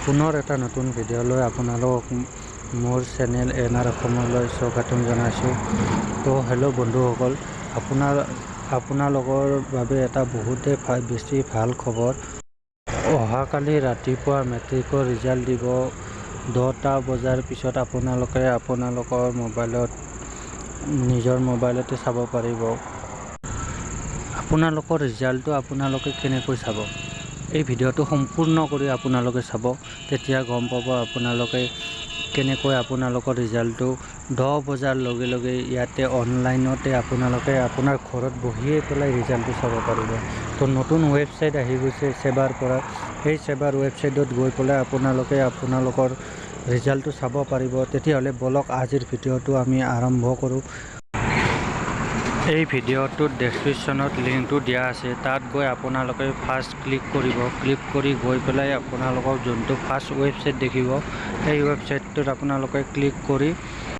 পুনৰ এটা নতুন ভিডিঅ' লৈ আপোনালোকক মোৰ চেনেল এন আৰ অসমলৈ স্বাগতম জনাইছোঁ। তো হেল্ল' বন্ধুসকল, আপোনালোকৰ বাবে এটা বহুতেই বেছি ভাল খবৰ। অহাকালি ৰাতিপুৱা মেট্ৰিকৰ ৰিজাল্ট দিব। 10টা বজাৰ পিছত আপোনালোকে আপোনালোকৰ মোবাইলত, নিজৰ মোবাইলতে চাব পাৰিব। আপোনালোকৰ ৰিজাল্টটো আপোনালোকে কেনেকৈ চাব, এই ভিডিঅ'টো সম্পূৰ্ণ কৰি আপোনালোকে চাব, তেতিয়া গম পাব আপোনালোকে কেনেকৈ আপোনালোকৰ ৰিজাল্টটো 10 বজাৰ লগে লগে ইয়াতে অনলাইনতে আপোনালোকে আপোনাৰ ঘৰত বহিয়ে পেলাই ৰিজাল্টটো চাব পাৰিব। তো নতুন ৱেবছাইট আহি গৈছে ছেবাৰ পৰা। সেই ছেবাৰ ৱেবছাইটত গৈ পেলাই আপোনালোকে আপোনালোকৰ ৰিজাল্টটো চাব পাৰিব। তেতিয়াহ'লে ব'লক, আজিৰ ভিডিঅ'টো আমি আৰম্ভ কৰোঁ। এই ভিডিঅ'টোত ডেছক্ৰিপশ্যনত লিংকটো দিয়া আছে, তাত গৈ আপোনালোকে ফাৰ্ষ্ট ক্লিক কৰিব। ক্লিক কৰি গৈ পেলাই আপোনালোকক যোনটো ফাৰ্ষ্ট ৱেবছাইট দেখিব, সেই ৱেবছাইটটোত আপোনালোকে ক্লিক কৰি